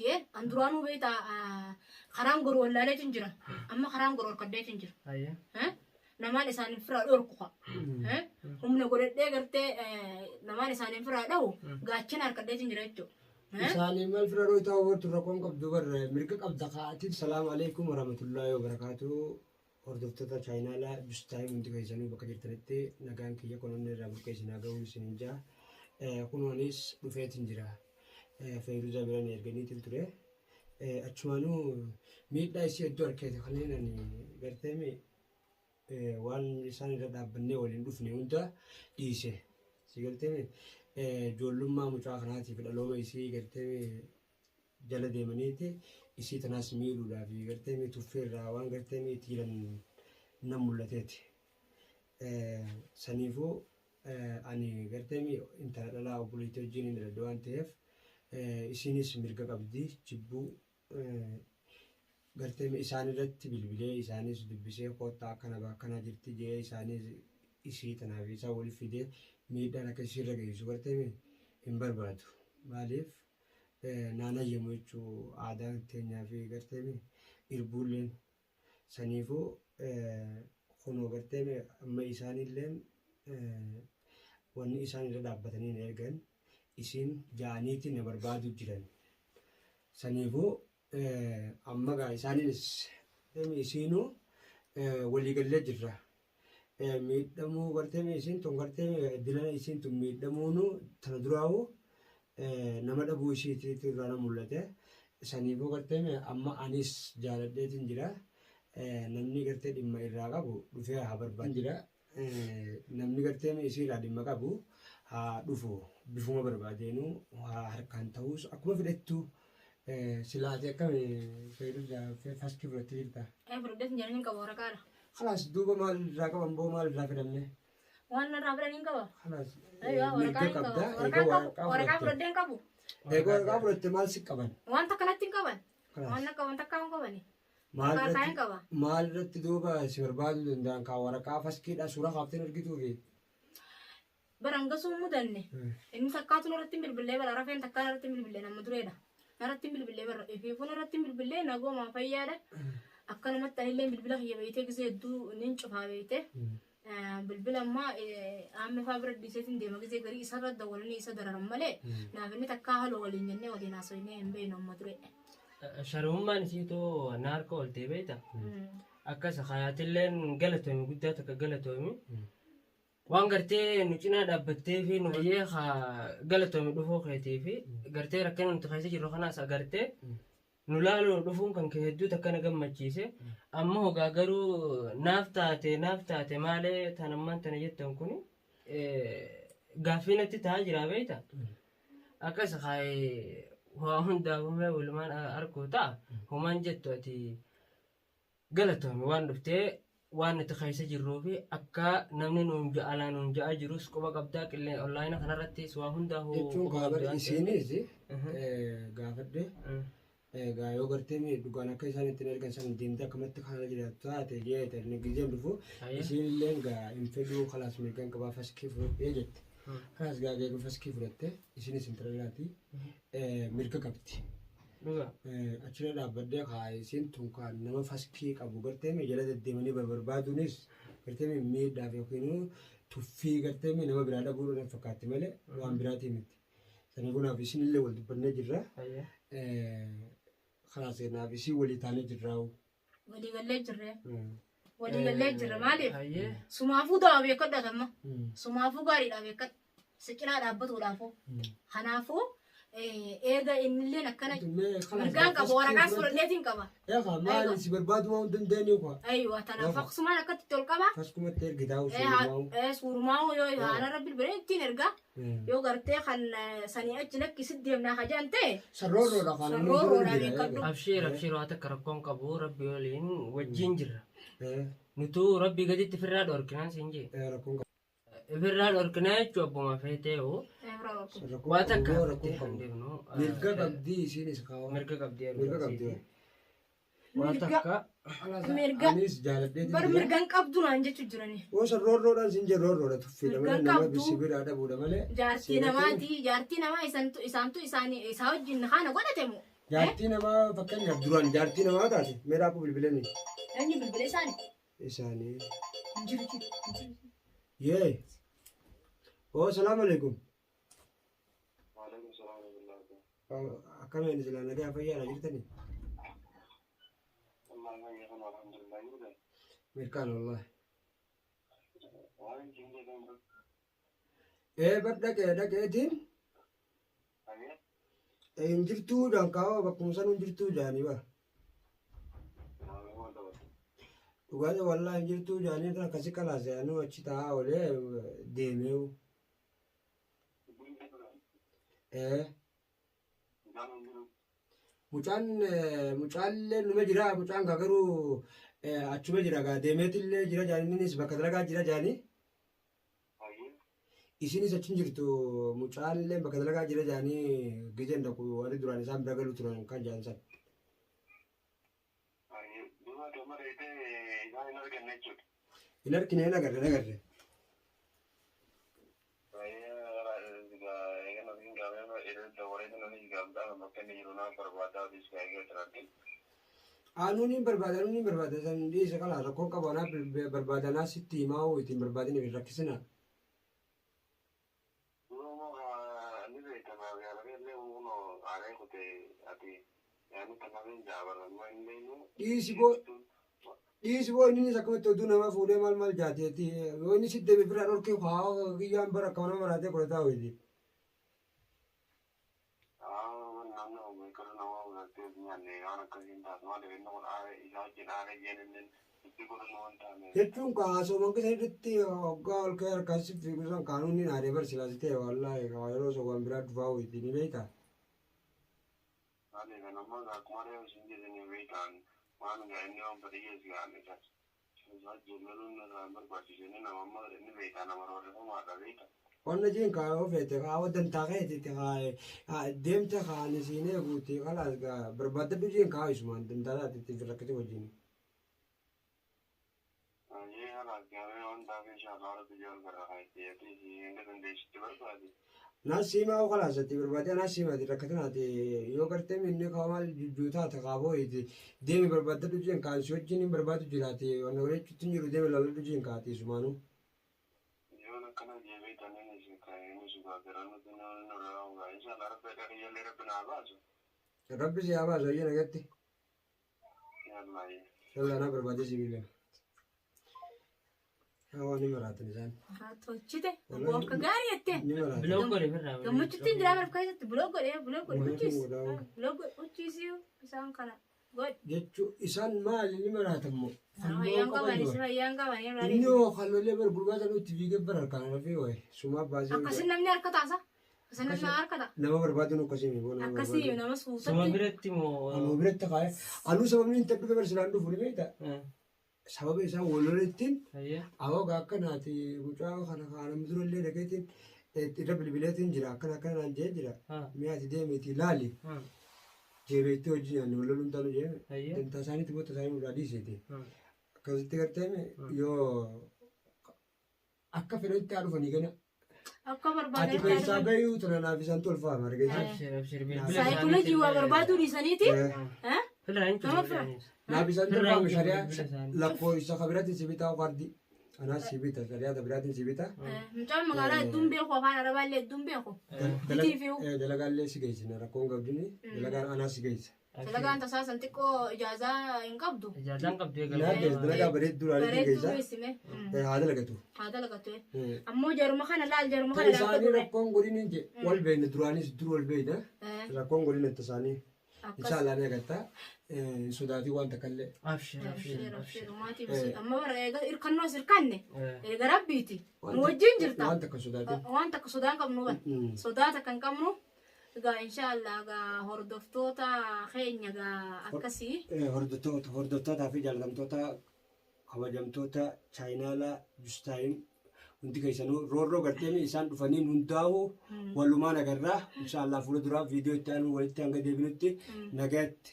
jee an duraanuu beektaa karaan goru wallaaleetiin jira. Amma karaan goru harkaddeetiin jira. Hayyee. Eh? Namaan isaan firaa dhorku ka. Eh? Humna godhadhee gartee namaan isaan firaa dhahu gaachana harkaddeetiin jira jechuudha. Eh? Isaanii maal fira dhooytaa hubattu rakkoon qabdu barre mirga qabda kaa'atiif. Salaamu alaikum warahmatullaahi wabarakaatu. Hordoftoota chaayinaalaa justaayim hundi keessanuu bakka jirtanitti nagaan kiyya kunuun irraa burqee isin haa ga'uun isinin jaa. Kunoonis dhufeetiin jira. Feeruzaa biran erganiitiin ture. Achumaanuu miidhaa isii hedduu arkeete kanneen ani garteemi waan isaan irra dhaabbannee waliin dhufne hunda dhiise. Si galteemi ijoollummaa mucaa kanaatiif dhalooma isii garteemi jala deemaniiti isii tanaas miidhuudhaaf garteemi tuffeerraa waan garteemi itti jiran nan mul'ateeti. Saniifuu ani garteemi intala dhalaa obboleettii wajjin hin dhaladhe waan ta'eef isiinis mirga qabdi jibbuu garteemi isaan irratti bilbilee isaanis dubbisee koottaa akkana akkanaa jirti jee isaanis isii tanaaf isaa wal fidee miidhaan akka isiirra geessu garteemi hin barbaadu. Maaliif naan hayyamu jechuu aadaan teenyaa fi garteemi irbuulleen saniifuu kunoo garteemi amma isaanilleen wanni isaan irra dhaabbatanii na ergan isiin ja'aniitiin na barbaadu jiran. Saniifuu amma gaa isaaniinis isiinuu waliigallee jirra. Miidhamuu garteemi isiin tun garteemi dilana isiin tun miidhamuunu tana duraa'u nama dhabuu isiitiitu irraa na mul'ate. Saniifuu garteemi amma anis jaaladheetiin jira. Namni gartee dhimma irraa qabu dhufee haa barbaadu jira. Namni gartee isiirraa dhimma qabu haa dhufu bifuma barbaadeenuu haa harkaan ta'us akkuma fedhettu silaatee akkami fayyaduu faskii fudhattee jirta. Fudhadheetiin jedhanii hin qabu waraqaadha. Kalaas duuba maal irraa qaban boo maal irraa fedhanne? Waan irraa fedhan hin qaba. Kalaas Aywa, mirga waraqaa hin qaba. qabda Waraqaa eega qabu. waraqaa Waraqaa fudhatte. fudhadhee hin qabu. Eega waraqaa fudhatte maal si qaban? Waan takka natti hin qaban. Kalaas Waan akka waan takka hin qabani. maal Waraqaa irratti hin qaba. maal irratti duuba si barbaaduu danda'an kaa waraqaa faskiidha suuraa kaafteen argituufi. Bara hangasuu hin mudanne. Inni takkaatu narratti hin bilbilee bara rafeen takkaa narratti hin bilbilee nama dureedha. Narratti hin bilbilee bara ifiifuu narratti hin bilbilee nagoomaa fayyaadha. Akkanumatti anillee bilbila kiyya beeytee gisee hedduu nin cufaa beeytee. Bilbila ammaa amme faa bira dhiiseetiin deema gisee garii isarra dawwalanii isa dararan malee naaf inni takkaa haloo waliin jennee waliin haasofnee hin beeknu amma dure. Sharummaan isiitu na harka ooltee beekta. Akkas hayaatilleen galatoomi guddaa takka galatoomi. Waan gartee nu cinaa dhaabbattee fi nu baay'ee galatoomi dhufuu keetii fi gartee rakkina nuti keessa jirru kanaas agartee nu laaluu dhufuun kan kee hedduu takka na gammachiise. Amma hogaa garuu naaf taate maalee tanammaan tana jettan kuni gaaffii natti ta'aa jira beekta. Akkas kaayee waa hundaafuu mee walumaan arguu ta'a. Homaan jettu ati galatoomi waan dhuftee waan nuti keessa jirruu fi akka namni nuun alaa nuun ja'aa jirus quba qabdaa qillee onlaayina kanarrattis waa hundaafuu Jechuun quba kaa qabdu bar waan ta'eef. isiinis gaafadhe egaa yoo gartee dhugaan akka isaan ittiin ergan san deemtee akkamatti kana jiraattu taate jeete inni gizeen dhufu isiin illee gaa hin fedhuu kalaas mirgan qabaa faskii fudhadhee jette. Kalaas gaa eega faskii fudhatte isinis intala dhalaati mirga qabdi. Dhugaa. Achirra dhaabbadhee kaa isiin tun kaa nama faskii qabu gartee jala deddeemanii barbaaduunis gartee miidhaaf yookiin tuffii gartee nama biraa dhabuudhaan fakkaatti malee waan biraatii miti. Saniifuu naaf isin illee wal dubbannee jirra. Kalaas naaf isii walii taanee jirraa'u. Waliigallee jirre. Waliigallee jirre maaliif? Hayyee. Sumaafuu dawaa beekadhu atamma. Sumaafuu gaariidha beekadhu. Si cinaa dhaabbatuudhaafuu. Kanaafuu eega innilleen akkana mirgaan qaba waraqaas fudhadheetiin qaba. Egaa maali si barbaadu waan dandeenyu kwa. Aywa tanaaf akkasumaan akkatti ol qaba. Faskumatti ergitaa suurumaa'u. Suurumaa'u yoo haala bilbilee ittiin ergaa yoo gartee kan sanii achi lakkisi deemnaa hajaan ta'e Sarroorroodha kan namni Sarroorroodha jiru jira. beekadhu. Abshiir abshiir waa takka rakkoon qabu rabbi waliin wajjin jirra. Nutuu rabbi gaditti firraa dhorkinaan siin jee. Rakkoon qabu. Firraa dhorkinaa jechuun abbuma feetee hoo. Rakkoon Waa takka qabu rakkoon haftee hin qabu. deemnu. Mirga qabdii isiinis kaawwa. Mirga qabdii Mirga qabdii. Waa takka Mirga. Anis jaaladheetiin Bar jira. mirgan qabdu naan jechuu jirani. Yoo sarroorroodhaan siin jedhu roorroodha tuffiidha malee Mirgan nama qabdu. si biraa dhabuudha malee. Jaartii namaati jaartii namaa isantu isaantu isaanii isaa wajjin haana godhate moo. Jaartii namaa fakkeenyaaf duraan jaartii namaa taate mee dhaaquu bilbilanii. Eenyu bilbilee isaanii? Isaanii. Hin jiru jiru. Hin jiru. Yee. Oo, salaamu alaikum. Akkamiin silaa nagaa fayyaadha jirtanii? Mirkaan wallahi. Ee bar dhaqee dhaqeetiin hin jirtuu dankaawaa bakkuma san hin jirtuu jaanii bara. Dhugaati wallahi hin jirtuu jaanii tan akkasi kalaase anuu achi taa'aa oolee deemee. Ee. Mucaan mucaallee numa jira mucaan gaa garuu achuma jira gaa deemeetillee jira jaanii innis bakka dalagaa jira jaanii. Isinis achi hin jirtu mucaallee bakka dalagaa jira jaanii gizeen dhaqu warri duraan isaan bira galu turan kan jaan san. Hin argine hin agarre hin agarre. Anuun hin barbaada anuun hin barbaada san dhiisa kalaa rakkoon qabu anaaf barbaadanaa sitti himaa hoo ittiin barbaadin hin rakkisina. Dhiisi boo dhiisi boo innis akkamatti oduu nama fuudhee maal maal jaateeti yoo inni sitti deebi biraa dhorkee haa kiyyaan bara akkama nama maraatee godhataa hoyti. Jechuun ka haasawman keessa irratti hoggaa ol ka'ee harkaan si fiigu san kaanuun ni naadee bar silaa si ta'e wallaahi ka yeroo osoo waan biraa dhufaa hoyti ni beektaa. Qonna jeen kaa yoo feete kaa dantaa keetitti kaa deemte kaa ani siin eeguuti kalaas gaa barbaaddadhu jeen kaa isumaan dantaa taate itti rakkate wajjin. Naas siimaa oo kalaas ati barbaadee anaas siimaati rakkatinaati yoo gartee minni kaa maal jujjuu taate kaa boo'eeti deemi barbaaddadhu jeen kaa si wajjin hin barbaadu jiraati wanna bareechuutti hin jiru deemi laaladhu jeen kaa ati isumaanuu. Rabbi si haa baasu ayyee nagatti. Yallaa naa barbaadee si bilbila. Haa ni maraatan isaan. Haa tolchite. Akka gaarii jettee. Ni maraatan. Biloog godhe birraa. Gammachuutti hin jiraa barbaada keessatti biloog godhee biloog godhe hucciis. Godhaa. Biloog godhe hucciisii isaan kana godhe. Jechuun isaan maali ni maraatan moo? Fayyaan qaban isa fayyaan qaban irraa Inni hoo kaloolee bar gurbaa sana itti fiigee bar harkaan rafee wayi sumaa baasee. Akkasii namni harka taasa. Akkasii namni harka ta'a. Nama barbaadu nu akkasii miti. Nama Akkasii barbaadu. nama Suma suutatti. biratti moo. Anuu biratti kaa'e. Anuu sababni hin dhufe bar silaan dhufu ni beektaa? Sababa isaan wal lolittiin Fayyaa. awwaga akkanaati mucaa kana kaanam durallee dhageetiin irra bilbileetiin jira akkana akkana naan jee jira. Mi'a ati deemeeti laali. Jeebeetti hojii nyaanni wal loluun taanu jeeme. Fayyaa. Dantaa isaaniitti bootta isaanii nurraa dhiiseeti. Akkasitti gartee yoo akka fedhanitti haa dhufanii gana. Akka Ati barbaadan. keessaa bahuu tana naaf isaan tolfaama argite. Abshir abshir bilbila Saayikooloojii waa barbaaduu dhiisaniiti. Firraa hin Nama fira. Naaf isaan Firraa tolfaama hin shari'aa bilbila isaanii. lakkoofsa kabiraatiin si bitaa qardi. Anaas si bita shari'aa biraatiin si bita. Mucaan magaalaa hedduun beeku afaan arabaa illee hedduun beeku. Bitiifiyu. Dalagaallee si geessina rakkoon qabdini dalagaan anaas si geessa. Dalagaan tasaasan xiqqoo ijaazaa hin qabdu. Ijaazaan qabdu Naa eegalee. geessa dalagaa bareedduu laalee Bareedduu geessa. geessime. Haa dalagatu. Haa dalagattu. Ammoo jaruma kana laal jaruma Tan kana laal isaanii rakkoon godhin hin jee wal beekne duraanis dur wal beekna rakkoon godhin itti isaanii. Akkas. Inshallah ni agarta. Sodaatii waan takka illee. Abshir abshir abshir. Amma bara eega hirkannoo sirkanne eega rabbiiti. Nu wajjin jirta. Waan takka sodaatiin. Waan takka sodaan qabnu ban. Sodaa takka hin qabnu. Egaa inshaallah egaa hordoftoota keenya egaa akkasii. Hordoftoota hordoftootaa fi jaallatamtoota kabajamtoota chaayinaalaa Justaayim hundi keessanuu roorroo gartee isaan dhufaniin hundaa'u walumaan agarraa inshaallah fuula duraa viidiyoo itti aanu walitti hanga deebinutti nagaatti.